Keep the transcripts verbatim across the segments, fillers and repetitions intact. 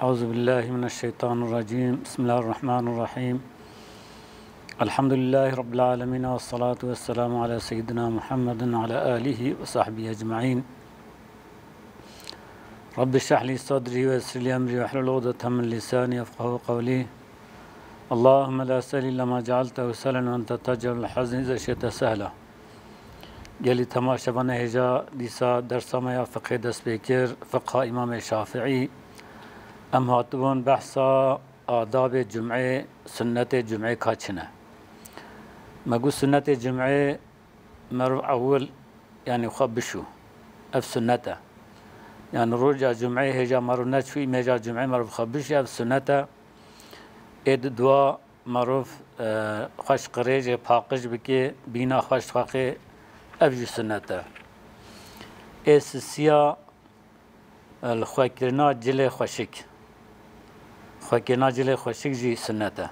أعوذ بالله من الشيطان الرجيم. بسم الله الرحمن الرحيم. الحمد لله رب العالمين، والصلاة والسلام على سيدنا محمد وعلى آله وصحبه أجمعين. رب اشرح لي صدري ويسر لي أمري واحلل عقدة من لساني يفقهوا قولي. اللهم لا سهل إلا ما جعلته سهلا وأنت تجعل الحزن إذا شئت سهلا. Gelî temaşevanê hêja dîsa dersa me ya fiqhê dest pê kir, fiqha Îmamê Şafiî. Em hatibûn behsa adabê cumê, sunnetê cumê ka çi ne? Me got sunnetê cumê merov ewil, yanî xwe bişû. Ev sunnet e. Yanî roja cumê hêja merov neçû, îmêja cumê merov xwe bişû, ev sunnet e. Ê di dua merov, e, xweş qirêjê paqij bike, bîna xweş xweqê, ev jî sunnet e. Ê sisiya, e, li xwekirina cilê xweşik. Xwekirina cilê xweşik jî sunnet e.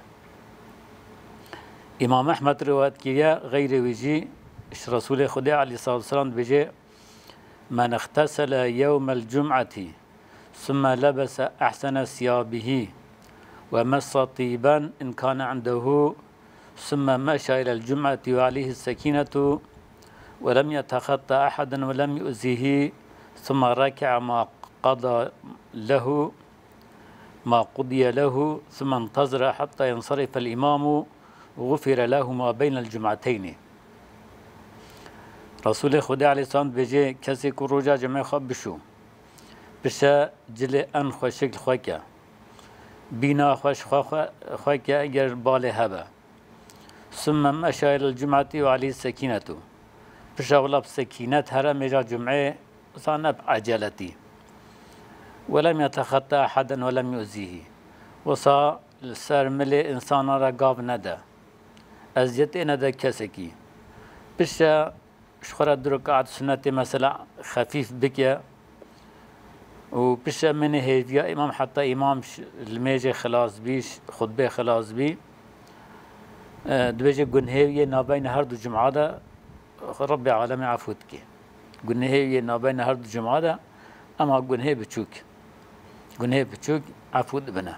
Îmam Ehmed riwayet kiriye, xeyrê wî jî ji Resûlê Xwedê aleyhissalatu vesselam dibêje, "Men ixtesele yewmel cum'etî, ثم لبس أحسن ثيابه ومس طيبا إن كان عنده، ثم مشى إلى الجمعة وعليه السكينة ولم يتخط أحدا ولم يؤذه، ثم ركع ما قضى له، ما قضي له، ثم انتظر حتى ينصرف الإمام، غفر له ما بين الجمعتين." Resûlê Xwedê aleyhisselam dibêje, kesê ku roja cemê xwe bişû, pişe cilê en xweşik li xwe ke. Bîna xweş xwe, xwe, xwe ke eger balê hebe. Sümme meşa ilel cum'ati ve aleyhis sekînetu. Pişe wila bi sekînet here mêja cum'ê, wisa ne bi eceletî. Ve lem yetexetta eheden ve lem yu'zîhî. Wisa li ser milê insana re gav nede. Eziyetê nede kesekî. Pişe ji xwe re du rekat sunetê mesela xefîf bike û pişe mene hêviya îmam, heta îmam ş-, li mêjê xilas bî, ş-, xutbê xilas bî, e, dibêje gunhê yê navbeyna her du cuma de Rebbê alemê efû dike. Gunhê yê navbeyna her du cuma de, ema gunhê biçûk. Gunhê biçûk efû dibine.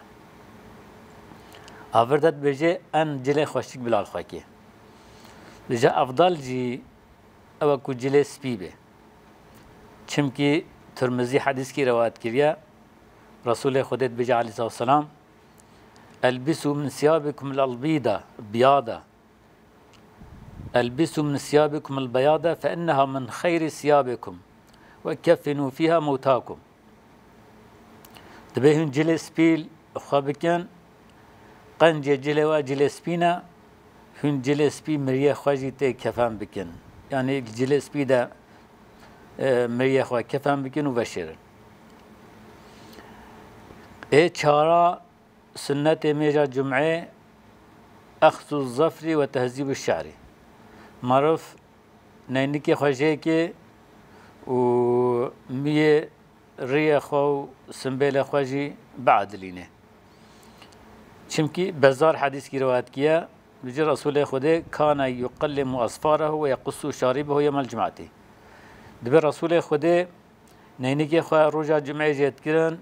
Avir de dibêje en cilê xweşik bila li xwe ke. Dije efdal jî ew e ku cilê spî be. Çimkî Tirmizî hedîskî rewayet kiriye, Resûlê Xwedê dibêje aleyhissalatu vesselam, "Elbisû min siyabikum el-albîda, biyada. Elbisû min siyabikum el-beyada fe inneha min xeyri siyabikum ve keffinû fîha mewtakum." Dibê hûn cilê spî li xwe bikin, qencê cilê we cilê spî ne, hûn cilê spî miriyê xwe jî tê kefen bikin. Yanî cilê spî de, e, miriyê xwe kefen bikin û veşêrin. Ê çara sunnetê mêja cum'ê, exzu zefrî ve tehzîbu şe'rî. Merov neynikê xwe jêkê û miyê riyê xwe û simbêlê xwe jî biedilîne. Çimkî Bezzar hedîskî rewayet kiye, ji Resûlê Xwedê, "Kane yuqellimu azfarehu ve yequssu şaribehu yewmel cum'etî." Dibê Resûlê Xwedê neynikê xwe roja cum'ê jê dikirin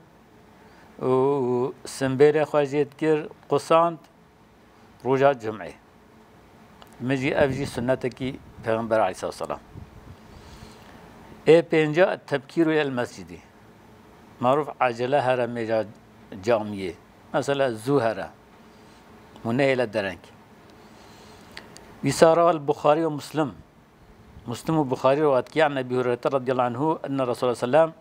û simbêlê xwe jê dikir, qusand, roja cum'ê. Min jî ev jî sunnetekî Pêxember aleyhisselam. Ê pênca, tebkîru el mescidî. Maruf ecele here mêja camiyê. Mesela zû here. Hûn nehêle dereng. Wîsa rawal Buxarî ve Muslim. Muslim û Buxarî rewat kiye an Ebî Hureyre radiyallahu anhu enne Resulullah sellem,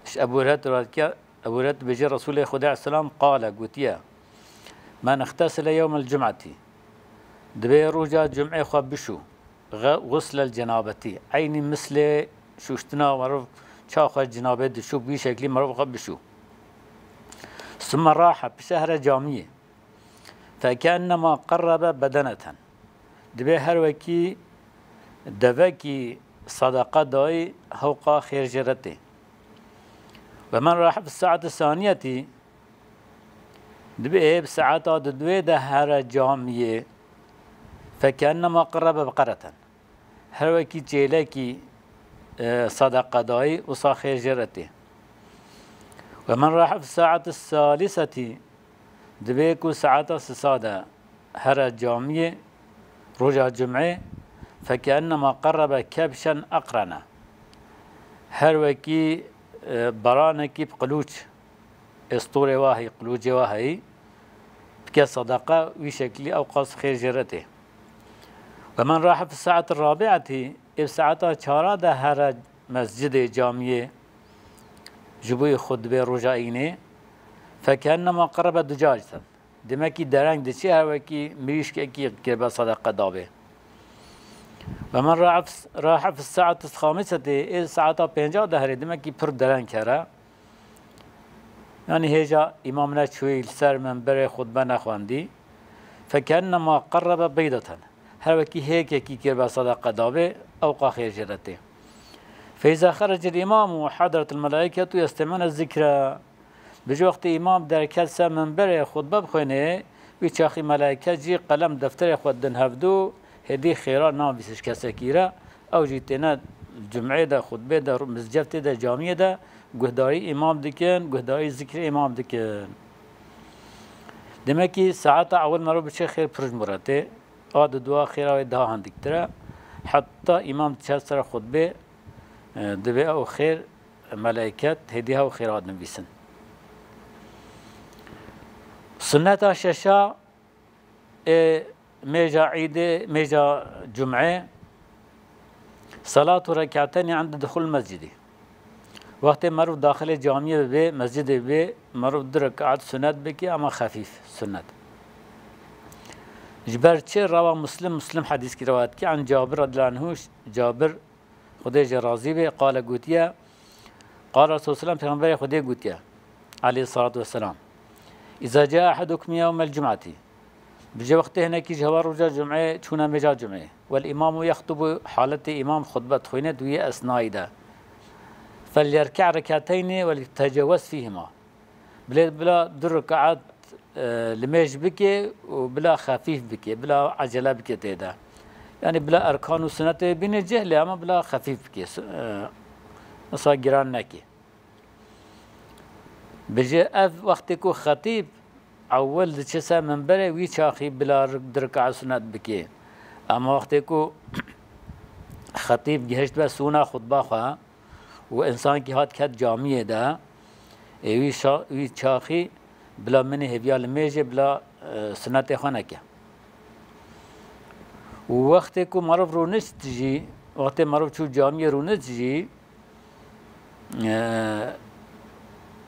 ji Ebû Hureyre rewat kiye, Ebû Hureyre dibêje Resûlê Xwedê aleyhisselam qale, gotiye, "Men ixtesile yewmel cum'etî." Dibê roja cum'ê xwe bişû. Xe-, xuslel cenabetî. Eynî mislê şûştina merov ça xwe cinabê dişû, bi wî şeklî merov xwe bişû. Sümme rahe, pişe here camiyê. Fekennema qerrebe bedeneten. Dibê her wekî devekî sedeqa dayî hewqa xêr jê re tê. Ve men rahe fi saete saniyetî, dibê ê bi saeta di duê de here camiyê, fekennema qerrebe beqereten. Her wekî çêlekî, e, sedeqa dayî, wisa xêr jê re tê. Ve men raha fi saati salisetî, divê ku saeta sisa de here camiyê roja cumê, fekennema qerrebe kebşen eqrene. Her wekî, e, baranekî bi qilûç, êstorê wa heyî, qilûcê wa heyî, bike sedeqe, wî şeklî ew qas xêr jê re tê. Ve men raha fi saeti rabi'etî, ê bi saeta çara de here mescidê, camiyê, ji bo xutbê roja înê, fekennema qerrebe ducaceten. Demekî dereng diçe her wekî mirîşkekî kiribe sedeqe dabê. Ve men raha fi, raha fi saeti xamisetê, ê saeta pênca de herê, demekî pir dereng here. Yanî hêja îmam neçûyî li ser minberê xutbe nexwendî. Fekennema qerrebe beydeten. Her wekî hêkekî kiribe sedeqe dabê, ew qa xêr jê re tê. Feyza xerecel îmamu hederetil melaîketu yestemene zikre. Bi ji wextê îmam derket ser minberê xutbe bixwênê, wî çaxî melaîket jî qelem defterê xwe din hevdû, hêdî xêra navîse ji kesekî re, ew jî têne cumê de, xutbê de, mizgeftê de, camiyê de guhdarî îmam dikin, guhdarî zikrê îmam dikin. Demekî saeta ewil merov biçe xêr pir ji min re tê. A di dua xêra wê daha hindiktir e. Heta îmam diçe ser xutbê, e, divê ew xêr, meleyket hêdî hew xêra dinivîsin. Sunneta şeşa ê mêja îdê, mêja cumê, salatu rek'ateynî inde duxul mescidî. Wextê merov daxilê camiyê bibe, mescidê bibe, merov du rekat sunet bike, ama xefîf sunet. Ji ber çi? Rawa Muslim, Muslim hedîskî rewayet kir, an Cabir radiyallahu anhu, Cabir, Xwedê jê razî be, qale gotiye, qala Resulullah, Pêxemberê Xwedê gotiye, aleyhissalatu vesselam, "Îza caa ahadukum yewmel cum'ati." Bi jê wextê hinekî ji hewa roja cum'ê çûne mêja cum'ê. Wel îmamu yextubu, haletê îmam xutbe dixwîne di wî esnayî de. Fel yerke' rekateynî wel yetecewez fîhima. Bilê bila du rekat, e, limêj bike û bila xefîf bike, bila ecele bike tê de. Yanî bila erkan û sunetê bîne cih lê ama bila xefîf bike. Su-, e, mesela giran neke. Bijê ev wextê ku xetîb ewil diçe ser minberê, wî çaxî bila rik-, du rekat sunet bike. Ama wextê ku xetîb gihişt be sûna xutba xwe, û însankî hat ket camiyê de, ê wî şa-, wî çaxî bila minê hêviya limêjê bila, e, sunetê xwe neke. Û wextê ku merov rûnişt jî, wextê merov çû camiyê rûnişt jî, e,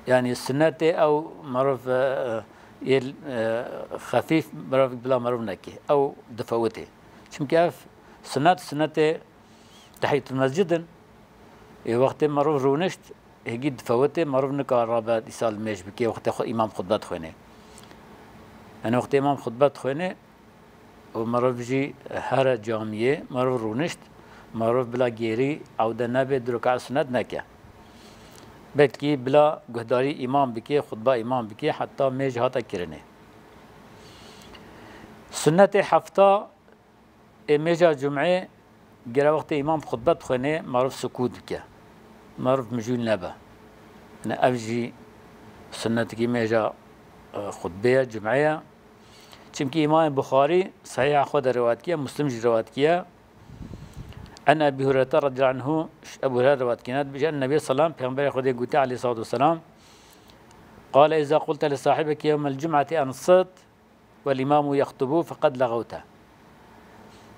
yanî sunetê ew merov, e, yê, e, xefîf merov bila merov neke. Ew difewitê. Çimkî ev sunet, sunetê Tehiyetul mescid in. Ê wextê merov rûnişt, hêgî difewitê, merov nikare rabe dîsa limêj bike, wextê xwe îmam xutbe dixwêne. Yanî wextê îmam xutbe dixwêne û merov jî here camiyê, merov rûnişt, merov bila gêrî ewde nebe, du rekat sunet neke. Belkî bila guhdarî îmam bike, xutba îmam bike, heta mêj hate kirinê. Sunnetê hefta, Ê mêja cum'ê gere wextê îmam xutbe dixwêne, merov sukût bike. Merov mijûl nebe. Yanî ev jî sunnetekî mêja, e, xutbê ye, cum'ê ye. Çimkî Îmamê Buxarî sehîha xwe de rewayet kiye, Muslim jî rewayet kiye. En Ebî Hureyre radiyallahu anhu, Ebû Hureyre rewayet kine, dibêje, en Nebî selam, Pêxemberê Xwedê gotiye aleyhissalatu vesselam, qale, "Îza qulte li sahibeke yewmel cum'eti ensit, Wel îmamu yextubu feqed lexewte."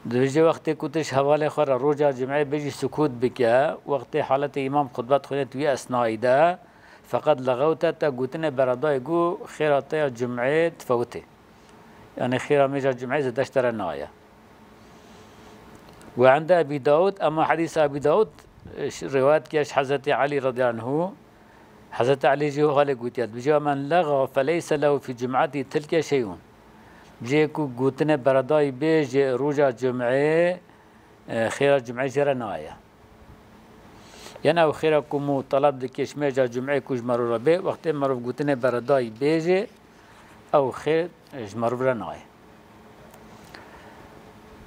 Dibêje wextê ku tu ji hevalê xwe re roja cum'ê bêjî sukût bike, wextê haletê îmam xutbe dixwîne tu wî esnayî de, feqed lexewte, te gotinê beredayî ku xêra te ya cum'ê difewitê. Yanî xêra mêja cum'ê zêde ji te re naye. Ve inde Ebî Dawud, ema hedîsa Ebî Dawud, e, ş-, rewayet kiriye ji Hezretî Elî radiyallahu anhu, Hezretî Elî jî wiha lê gotiye, dibêje, "Men lexa feleyse lehu fî cum'etî tilke şey'un." Cihê ku gotinê beredayî bê ji roja cum'ê, e, xêra cum'ê jê re naye. Yan ew xêra ku mû teleb dike ji mêja cum'ê ku ji merov re bê, wextê merov gotinê beredayî bê jê, ew xêr ji merov re naye.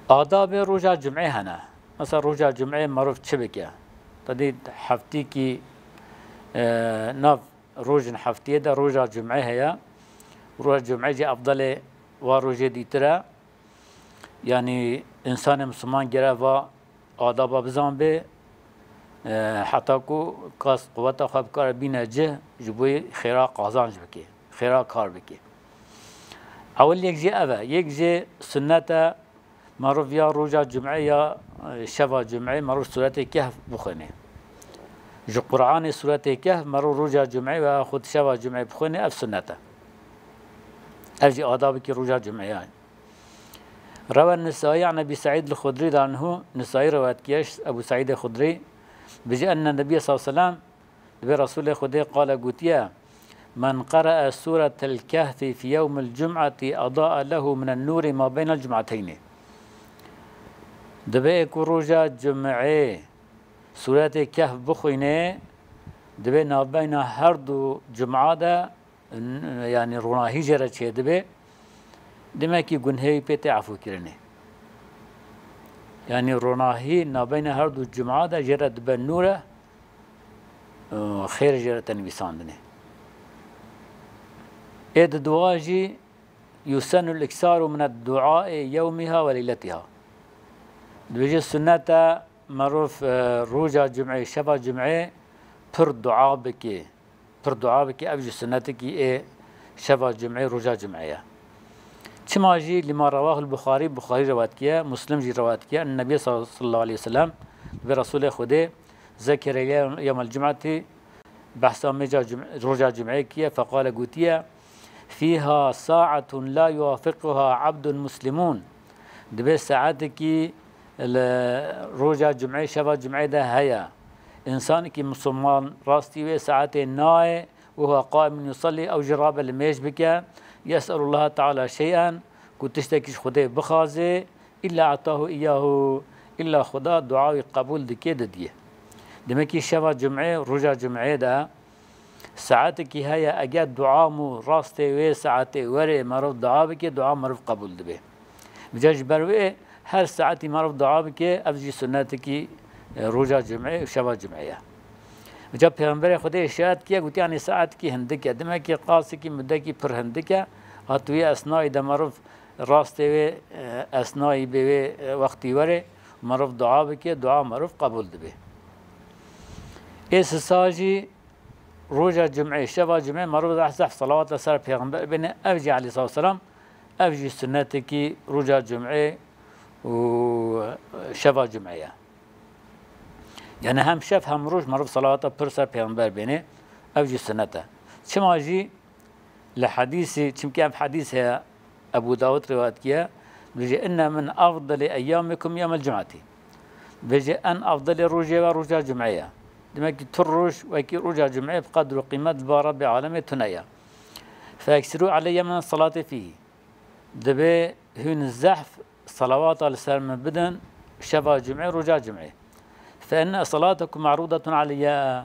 Adabê roja cum'ê hene. Mesela roja cum'ê merov çi bike? Te dît heftîkî, e, nav rojên heftiyê de roja cumê heye. Roja cumê jî efdelê wa rojê dîtir e. Yanî însanê misilman gere va adaba bizanbê, e, heta ku kas quweta xwe bikare bîne cih, ji bo xêra qazanc bike, xêra kar bike. Ewil yek jî ev e. Yek jî sunnet e, merov ya roja cumê ya, e, şeva cumê merov Sûretê Kehf bixwîne. Ji Qur'anê Sûretê Kehf merov roja cumê ve xwe şeva cumê bixwîne, ev sunnet e. Ev jî adabekî roja cumê ye. Rewe Nisayî an Ebî Seîd el-Xudrî de anhu, Nisayî rewet kiye, Ebû Seîdê Xudrî, bijî enne Nebî sallallahu aleyhi ve sellem, dibê Resûlê Xwedê qale gotiye, "Men qere'e Sûretel Kehfî fî yewmil cum'etî eda'a lehu minen nûrî ma beynel cum'eteynî." Dibê ku roja cum'ê Sûretê Kehf bixwîne, dibê navbeyna her du cum'a de n-, yanî ronahî jê re çêdibe, demekî gunhê wî pê tê efûkirinê. Yanî ronahî nabeyna her du cuma de jê re dibe nûre, û xêr jê re tê nivîsandinê. Ê di dua jî yusenul iksaru min duaê yewmiha ve leyletiha. Dibêje sunnet e merov, e, roja cumê, şeva cumê pir dua bike. Pir dua bike, ev jî sunnetekî ê şeva cumê, roja cumê ye. Çima jî lima rewahul Buxarî, Buxarî rewet kiye, Muslim jî rewet kiye, en Nebî sallallahu aleyhi ve sellem, bi Resûlê Xwedê, zekere yewmel cum'etî, behsa mêja cum-, roja cumê kiye, feqale gotiye, "Fîha sa'atun la yuwafiquha abdun muslimun." Dibê saetekî li roja cumê, şeva cumê de heye. Însanekî misilman rastî wê saetê nayê, û huwa qaimun yusallî, ew jî rabe limêj bike, yes'elullaha teala şey'en, ku tiştekî ji Xwedê bixwaze, illa atahu iyyahu, illa Xuda dua wî qebûl dike, didiye. Demekî şeva cumê, roja cumê de saetekî heye, eger dua mû rastê wê saetê were, merov dua bike, dua merov qebûl dibe. Vêca ji ber wê her saetî merov dua bike, ev jî sunnetekî, e, roja cumê û şeva cumê ye. Vêca Pêxemberê Xwedê îşaret kiye, gotiye, yanî saetekî hindik e. Demekî qasekî, mudekî pir hindik e. Hat wî esnayî de merov rastê wê, e, esnayî bê wê, e, wextî were, merov dua bike, dua merov qebûl dibe. Ê sisa jî roja cumê, şeva cumê, merov zehf zehf salawat li ser Pêxember bêne, ev jî aleyhissalatu vesselam, ev jî sunnetekî roja cumê û şeva cumê ye. Yani hem şev hem roj merov salawata pir ser Pêxember bêne, ev jî sunnet e. Çima jî li hedîsê, çimkî ev hedîs heye, Ebû Dawud rivayet kiye, dibêje, "Inne min afdali eyyamikum yewmel cum'etî." Dibêje, "En afdalê rojê we roja cumê ye." Demek ki tu roj wekî roja cumê bi qedr û qîmet li ba Rebbê alemê tune ye. "Fe eksirû aleyye min salati fîhî." Dibê hûn zehf salawata li ser min bidin şeva cumê, roja cumê. "Fe inne salatakum ma'rudatun aleyye."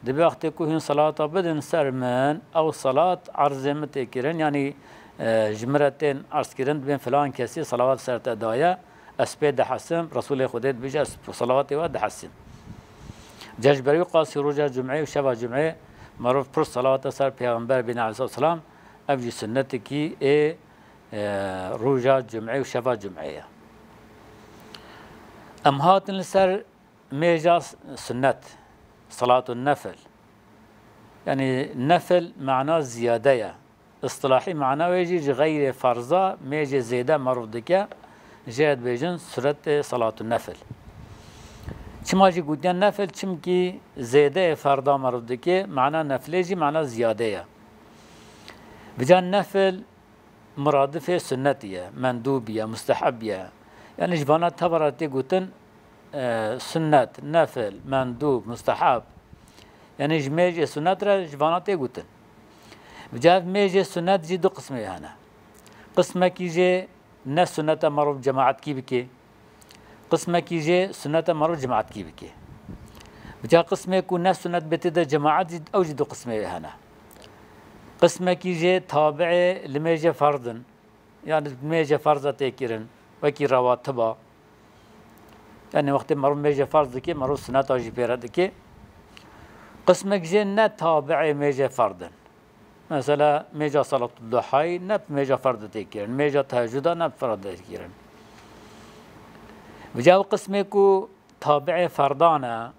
Dibê wextê ku hûn salawata bidin ser min, ew salat erzê min tê kirin, yanî, e, ji min re tên erzkirin, dibên filan kesî salawat ser te daye, ez pê dihesim, Resûlê Xwedê dibêje, ez salawatê we dihesim. Ca ji ber wî qasî roja cumê û şeva cumê merov pir salawata ser Pêxember bîne aleyhisselatu vesselam, ev jî sunnetekî ê, e, roja cumê û şeva cumê ye. Em hatin li ser mêja sunnet, salatun nefil. Yani nefil mana ziyade ye. Istilahî mana wê jî ji xeyrê ferza mêjê zêde merov dike, jê dibêjin suretê salatun nefil. Çima jî gotiye nefil? Çimkî zêdeyê ferda merov dike, mana nefilê jî mana ziyade ye. Vêca nefil muradifê sunnetî ye, mendûbî ye, mustehebî ye. Yani ji vana tevera tê gotin, e, sunnet, nefil, mendûb, mustehab. Yani ji mêjê sunnet re ji vana tê gotin. Vêca ev mêjê sunnet jî du qismê hene. Qismekî jê ne sunnet e merov cemaetkî bike. Qismekî jê sunnet e merov cemaetkî bike. Vêca qismê ku ne sunnet bê tê de cemaet jî, ew jî du qismê wê hene. Qismekî jê tabiê limêjê ferz in. Yani mêjê ferza tê kirin, wekî rewatiba. Yani wextê merov mêjê ferz dike, merov suneta jî pê re dike. Qismek jê ne tabi'ê mêjê ferd in. Mesela mêja salatulduhayî ne bi mêja ferd tê kirin, mêja tehecuda ne bi ferd tê kirin. Vêca ew qismê ku tabi'ê ferdan e,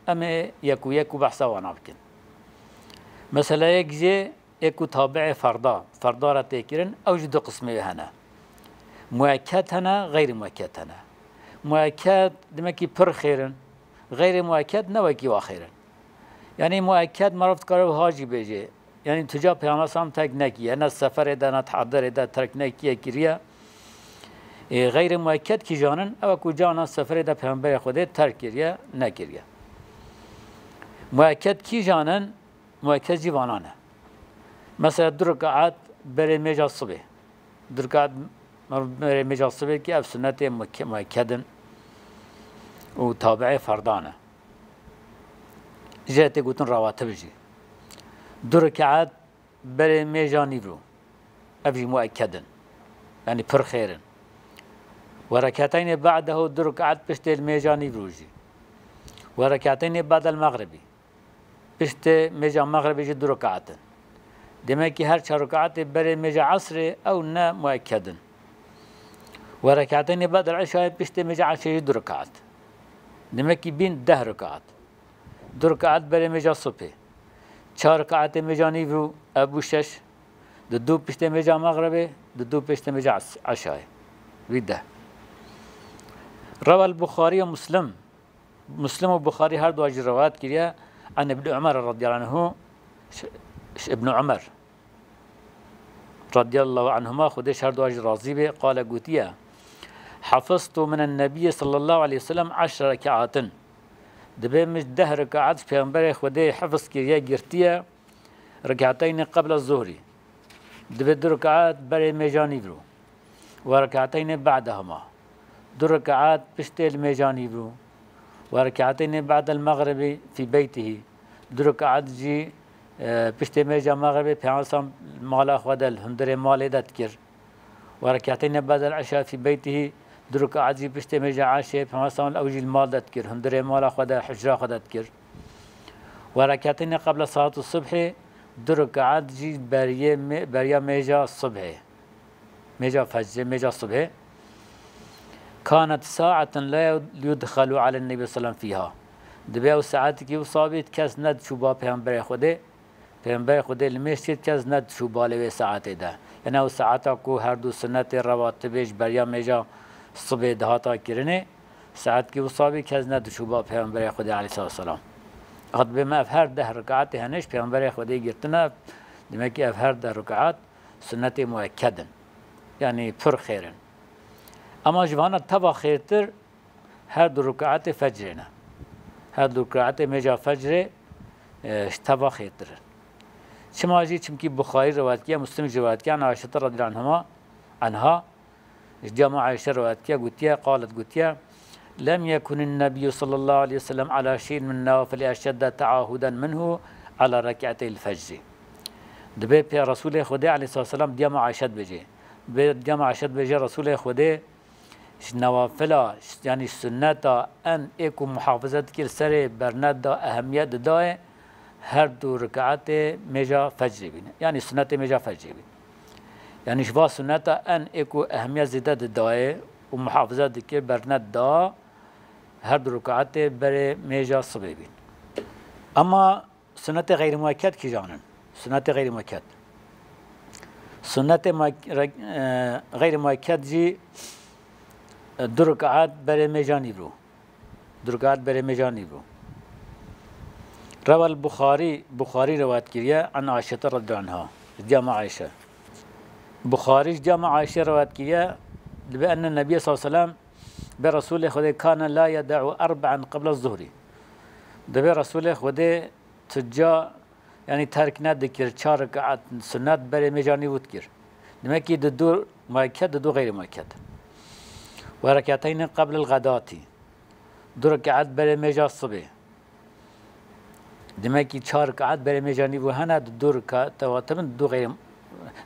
em ê yek û yek û behsa wana bikin. Mesela yek jê ê ku tabi'ê ferda, ferda re tê kirin, ew jî du qismê hene. Muekked hene, xeyrî muekked hene. Muekked, demek ki pir xêr in. Xeyrî muekked ne wekî wa xêr in. Yanî muekked, meriv dikare wiha jî bêje. Yanî tu ca Pêxember salam terk nekiye, ne seferê de, ne tehederê de terk nekiye, kiriye. Ê, xeyrî muekked kîjan in? Ew ku carna seferê de Pêxemberê Xwedê terk kiriye, nekiriye. Muekked kîjan in? Muekked jî vana ne. Mesela du rekaat berê mêja sibê. Du rekaat berê mêja sibê ki ev sunnetê muke-, muekked in û tabi'ê ferdan e. Jê tê gotin rawatib jî. Du rekaat berê mêja nîvro. Ev jî muekked in. Yanî pir xêr in. Ve rekateynê ba'dehu, du rekaat piştê mêja nîvro jî. Ve rekateynê ba'del mexribî. Piştê mêja mexribê jî du rekaat in. Demek ki her çar rekaatê berê mêja esrê ew ne muekked in. Ve rekateynê ba'del işayê, piştê mêja işayê jî du rekaat. Demek ki bîn deh rekaat. Du rekaat berê mêja sibhê. Çar rekaatê mêja nîvro, ev bû şeş. Di du piştê mêja mexribê, di du piştê mêja es-, eşayê. Wî deh. Rewel Buxarî û Muslim. Muslim û Buxarî her dua jî rewayet kiriye. An Ibn Umer radiyallahu anhu, ş-, ş-, Ibn Umer radiyallahu anhuma, Xwedê ji her dua jî razî be, qale gotiye, Hafiztu minen Nebiyye sallallahu aleyhi ve sellem eşre rekaatin. Dibê min deh rekaat ji Pêxemberê Xwedê hifiz kiriye, girtiye, rekateynê qebla zuhrî. Dibê du rekaat berê mêja nîvro. Ve rekateynê ba'dehuma. Du rekaat piştê li mêja nîvro. Ve rekateynê ba'del mexribî fî beytihî. Du rekaat jî, e, piştê mêja mexribê Pêxember mala xwe de, li hundirê malê de dikir. Ve rekateynê ba'del eşa fî beytihî, du rekaat jî piştê mêja eşê Pêxember ew jî li mal de dikir, hundirê mala xwe de, hicra xwe de dikir. Ve rekateynê qebla salatu subhê, du rekaat jî beriyê mê-, beriya mêja subhê. Mêja fecrê, mêja subhê. Kanet saeten la yudxalu alen Nebî sallam fîha. Dibê ew saetekî wisa bît, kes nediçû ba Pêxemberê Xwedê. Pêxemberê Xwedê li mêj çêt kes nediçû balê wê saetê de. Yene ew saeta ku her du sunetê rewatibê ji beriya mêja sibê dihata kirinê, saetkî wisa bî kes nediçû ba Pêxemberê Xwedê aleyhissalatu vesselam. Hat dibê me ev her deh rekaatê hene ji Pêxemberê Xwedê girtine, demek ki ev her deh rekaat sunetê muekked in. Yanî pir xêr in. Ama ji vana teva xêrtir her du rekaatê fecrê ne. Her du rekaatê mêja fecrê, e, ji teva xêrtir in. Çima jî? Çimkî Buxarî rewayet kiye, Muslim jî rewayet kiye, an Ayşete radiyallahu anhuma, anha, ji diya me Ayşe rewayet kiye, gotiye, qalet gotiye, Lem yekun Nebiyyu sallallahu aleyhi ve sellem ala şey'in min nevafili eşedde teahuden minhu ala rek'ateyl fecri. Dibê pê Resulê Xwedê aleyhissalatu vesselam diya me Ayşe dibêje. Dibê diya me Ayşe dibêje Resulê Xwedê ji newafila, yanî sunneta en ê ku muhafize dikir serê berneda, ehemiyet didayê, her du rekaatê mêja fecrê bîn. Yanî sunnetê mêja fecrê bîn. Yanî ji va sunneta en ê ku ehemiyet zêde didayê û muhafize dikir, bernet da, her du rekaatê berê mêja sibê bîn. Ama Sunnetê xeyrî muekked kîjan in? Sunnetê xeyrî muekked. Sunnetê muek-, re-, e, xeyrî muekked jî, e, du rekaat berê mêja nîvro. Du rekaat berê mêja nîvro. Rewel Buxarî, Buxarî rewayet kiriye, an Ayşete radiyallahu anha. Diya me Ayşe. Buxarî ji diya me Ayşe rewayet kiriye, dibe enne Nebiye sallallahu aleyhi ve sellem, be Resulê Xwedê kane la yede'u erbe'en qebla zuhrî. Dibe Resulê Xwedê tu ca, yanî terk nedikir, çar rekaat sunnet berê mêja nîvû dikir. Demek ki di du muekked, di du xeyrî muekked. Ve rekateyni qeblil xedatî. Du rekaat berê mêja sibê. Demek ki çar rekaat berê mêja nîvû hene, di du rekaat, tewa tebin, di du xeyrî,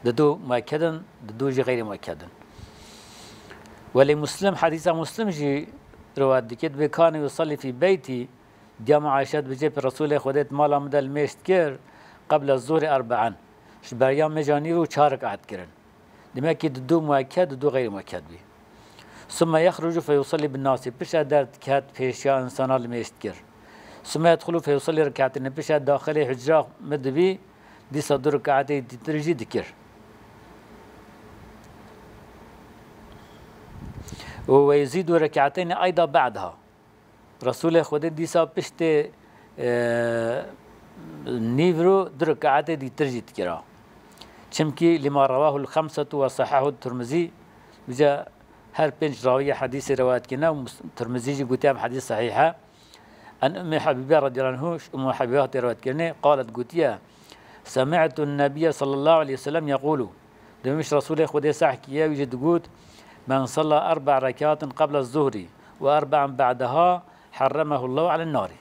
di du muekked in, di du jî xeyrî muekked in. Welê Muslim, hedîsa Muslim jî rewayet dike, dibê kane yusallî fî beyti, Diyama Ayşe dibêje, pê Resûlê Xwedê di mala min de li mêj dikir, qebla zuhrê erbe'en. Ji beriya mêja nîv û çar rekaet kirin. Demekî didu muekked, didu xeyrî muekked bî. Summe yexrucu feyusallî bin nasî. Piştre derdiket pêşiya insana li mêj dikir. Summe yedxulu feyusallî rekaeteyni. Piştre daxilê hucra min dibî, dîsa du rekaetê dîtir jî dikir. Û we yezîdu rekaeteyni eyda ba'daha. Resûlê Xwedê dîsa piştê, e, nîvro du rekaetê dîtir jî dikira. Çimkî lima rewahul xemsetu ve sahahu Tirmizî, vîca her pênc rawiyê hedîsê rewayet kirine û Mus-, Tirmizî jî gotiye ev hedîs sehîh e. En Ummî Habîbe radiyallahu anhu, ji Ummî Habîbe hatê rewayet kirinê, qalet gotiye, Semi'tun Nebiyye sallallahu aleyhi ve sellem yekulu. Dibînim ji Resûlê Xwedê seh kiye, wî jî digot, "Men salla erba rekatin qebla zuhrî ve erbe'en ba'daha, herremehu Allahu alen narî."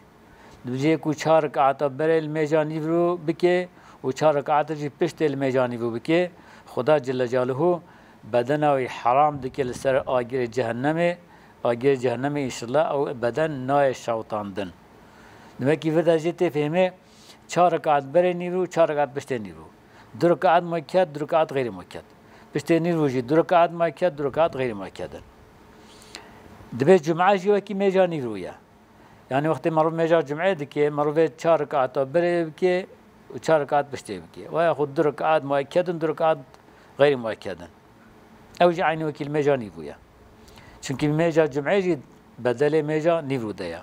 Dibêje ku çar rekaeta berê li mêja nîvro bike û çar rekaeta jî piştê li mêja nîvro bike, Xuda Celle Celaluhu bedena wî heram dike li ser agirê cehennemê, agirê cehennemê înşallah ew beden nayê şewtandin. Demekî vir de jê tê fêhmê, çar rekaet berê nîvro, çar rekaet piştê nîvro. Du rekaet muekked, du rekaet xeyrî muekked. Piştê nîvro jî du rekaet muekked, du rekaet xeyrî muekked in. Dibê cum'e jî wekî mêja nîvro ye. Yani wextê merov mêja cum'ê dike, merov ê çar rekaeta berê bike û çar rekaet piştê bike. Ve yaxud du rekaet muekked in, du rekaet xeyrî muekked in. Ew jî eynî wekî li mêja nîvû ye. Çimkî mêja cum'ê jî bedelê mêja nîvû de ye.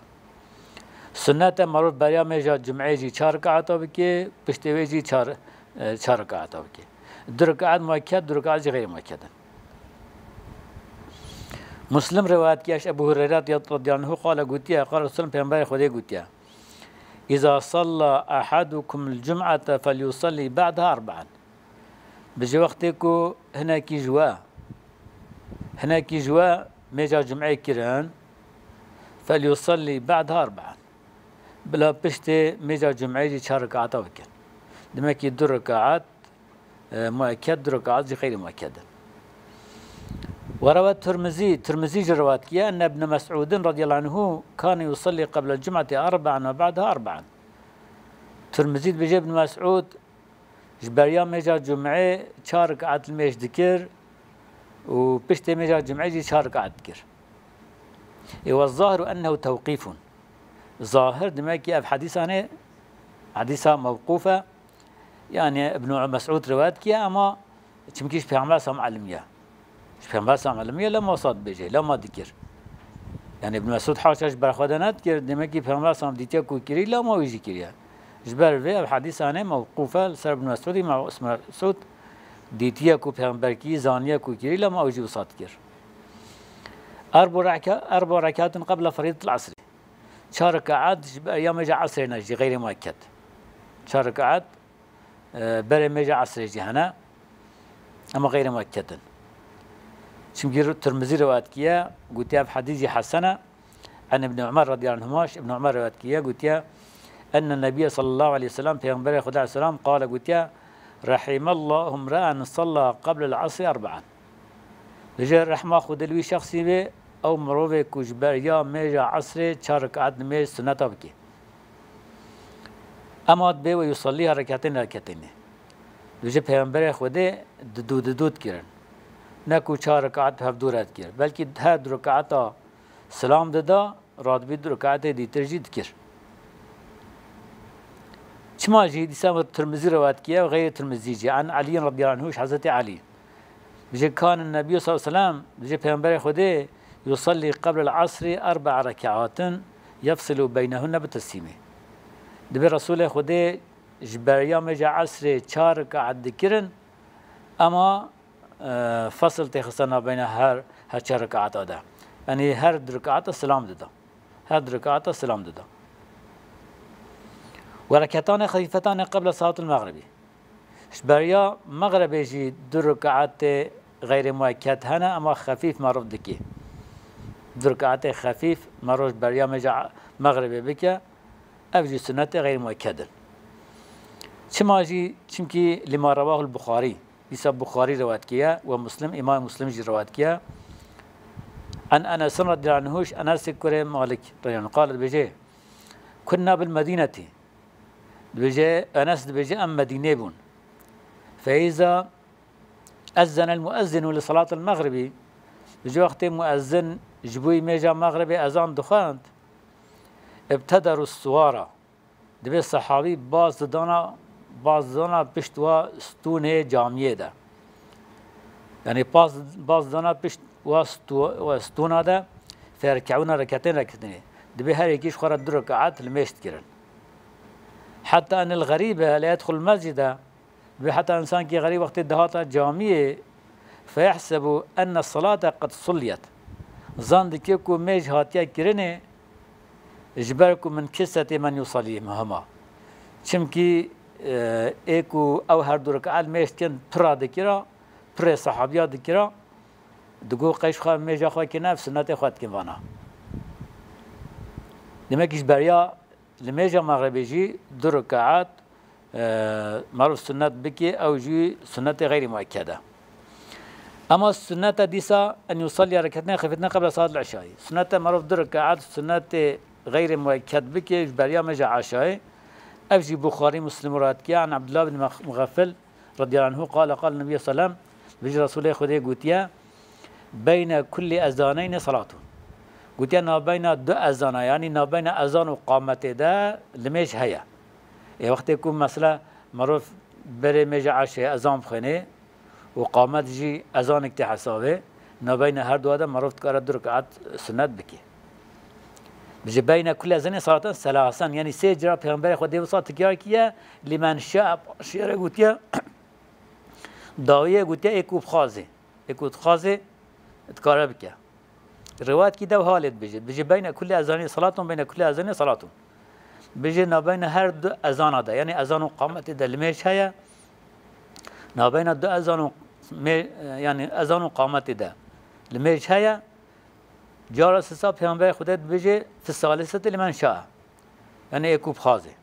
Sunnet e merov beriya mêja cum'ê jî çar rekaeta bike, piştê wê jî çar, e, çar rekaeta bike. Du rekaet muekked, du rekaet jî xeyrî muekked in. Muslim rewayet kiye ji Ebu Hureyre radiyallahu anhu qale gotiye, qale Resulullah, Peygamberê Xwedê gotiye, "İza salla ahadukumul cum'ate felyusalli ba'daha erba'an." Bi ji wextê ku hinekî ji we, hinekî ji we mêja cum'ê kirin, "felyusalli ba'daha erba'an." Bila piştê mêja cum'ê jî çar rekaeta bikin. Demekî du rekaet, e, muekked, du rekaet jî xeyrî muekked in. Ve rewe Tirmizî, Tirmizî jî rewat kiye, enne Ibn Mes'udin radiyallahu anhu kane yusalli qebla cum'ati erba'an ve ba'daha erba'an. Tirmizî dibêje Ibn Mes'ud ji beriya mêja cum'ê çar rekaet li mêj dikir û piştê mêja cum'ê jî çar rekaet dikir. Ê ve zahiru ennehu tewqîfun. Zahir demek ki ev hedîsanê, hedîsa mewqûf e. Yani Ibn Mes'ud rivayet kiye ama çimkî ji Peygamber sam elimiye. Ji Peygamber sam elimiye lema wisa dibêje, lema dikir. Yani Ibn Mes'ud haşa ji ber xwe de nedikir, demek ki Peygamber sam dîtiye ku kirî, lema wî jî kiriye. Ji ber vê ev hedîsanê mewqûf e, li ser Ibn Mes'udî, Ibn Mes'ud dîtiye ku Peygamber kî, zaniye ku kirî, lema ew jî wisa dikir. Erbu reka-, erbu rekatin qebla ferîdetil esrî. Çar rekaet ji ber ya mêja esrê ne jî xeyrê muekked. Çar rekaet, e, berê mêja esrê jî hene. Ema xeyrê muekked in. Çimkî ru-, Tirmizî rivayet kiye, gotiye ev hedîs jî hesen e. En Ibn Umar radiyallahu anhuma, ji Ibn Umar rivayet kiye, gotiye, enne Nebiyye sallallahu aleyhi ve sellem, Peygamberê Xwedê aleyhisselam, qale gotiye, "Rahimallahu imra'an salla qablel asri erba'an." Dibêje, rehma Xwedê li wî şexsî bê, ew mirovê ku ji ber ya mêja esrê çar rekaet nimêj suneta bike. Ema dibê we yusallîha reketên reketênê. Dibêje, Peygamberê Xwedê didu didu dikirin. Ne ku çar rekaet bi hevdû re dikir. Belkî her du rekaeta silam dida, radibî du rekaetê dîtir jî dikir. Çima jî dîsa Tirmizî rewayet kiye û xeyrê Tirmizî jî, an Eliyyin radiyallahu anhu, ji Hezretê Elî. Dibêje, "Kane Nebiyyu sallallahu aleyhi ve sellem", dibêje Peygamberê Xwedê, "yusallî qeblel asrî erbe'a rekaatin yefsilu beynehunne bi teslîmî." Dibê Resûlê Xwedê ji beriya mêja esrê çar rekaet dikirin, ema, e, fesil têxiste navbeyna her, her çar rekaeta de. Yanî her du rekaeta silam dida. Her du rekaeta silam dida. Ve reketane xefîfetane qebla salatil mexribî. Ji beriya mexrebê jî du rekaetê xeyrê muekked hene, ema xefîf merov dikê. Du rekaetê xefîf merov ji beriya mêja mexrebê bike, ev jî sunetê xeyrê muekked in. Çima jî? Çimkî lima rewahul Buxarî. Dîsa Buxarî rewayet kiye we Muslim, Îmam Muslim jî rewayet kiye. En Enesin radiyallahu anhu, ji Enesê kurê Malik radiyallahu anhu qal dibêje, Kunna bil Medînetî. Dibêje, Enes dibêje, em Medînê bûn. Feyza ezzenel muezzinu li salatil mexribî. Ji wextê muezzin ji bo mêja mexribê ezan dixwend, ibtederu suwara. Dibê sehabî baz didana, baz didana pişt wa stûnê camiyê de. Yanî baz, baz didana pişt wa stû-, wa stûna de, ferkewna reketên reketinê. Dibê her yekî ji xwe re du rekaet limêj dikirin. Heta enil xerîbe le yedxul mescide, Bi heta însankî xerîb wextê dihata camiyê, feyehsebu enne salate qed sulliyet. Zan dike ku mêj hatiye kirinê, ji ber ku min kisetê men yusalî hema. Çimkî, e, ê ku ew her du rekaet mêj dikin, pira dikira, pirê sehabiya dikira, digo qey ji xwe mêja xwe kine, ev sunnetê xwe dikin vana. Demek ji beriya Li mêja mexribê jî du rekaet, e, merov sunnet bike, ew jî sunnetê xeyrî muekked e. Ema sunnete dîsa en yusalliya reketnê xefîfetnê qebla saat el-işayî. Sunnete merov du rekaet sunnetê xeyrî muekked bike ji beriya mêja eşayê. Ev jî Buxarî, Muslim riwayet kiriye, an Abdullah bin Mex-, Muxeffil, radiyallahu anhu, qale, qale Nebiyyu sellem, bijî Resûlê Xwedê gotiye, beyne kulli ezaneyni salatun. Gotiye, nabeyna du ezana, yanî nabeyna ezan û qametê de limêj heye. Ê wextê ku mesela merov berê mêja eşê ezan bixwênê û qamet jî ezanek tê hesabê, nabeyna her dua de merov dikare du rekaet sunnet bike. Ji beyne kulli ezanê salatan selasen, yanî sê cara Pêxemberê Xwedê wisa tikyar kiye, lîmen şa şêre gotiye, dawiyê gotiye, ê ku bixwazê, ê ku dixwazê, dikare bike. Riwayetkî dew halê dibêje, dibêje, beyne kulli ezanê salatun, beyne kulli ezanê salatun. Bêje, nabeyne her du ezana de, yanî ezan û qametê de limêj heye, nabeyna du ezan û mê-, yanî ezan û qametê de limêj heye, Cara sisa Pêxemberê Xwedê dibêje, fi saliseti limen şa. Yanî ê ku bixwazê.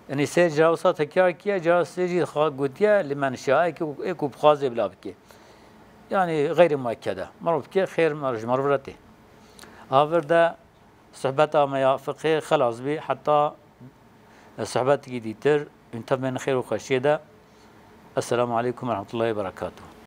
Yanî sê cara wisa tekrarkiye, cara sê jî xa-, gotiye, limen şa, ê ku, ê ku bixwazê bila bike. Yanî xeyrî muekkede. Merov bike, xêr mer-, ji merov re tê. Havir de sohbeta me ya fiqhê xelas bî, heta sohbetekî dîtir, hûn tev bên xêr û xweşiyê de. Esselamu aleykum ve rahmetullahi ve berekatuhu.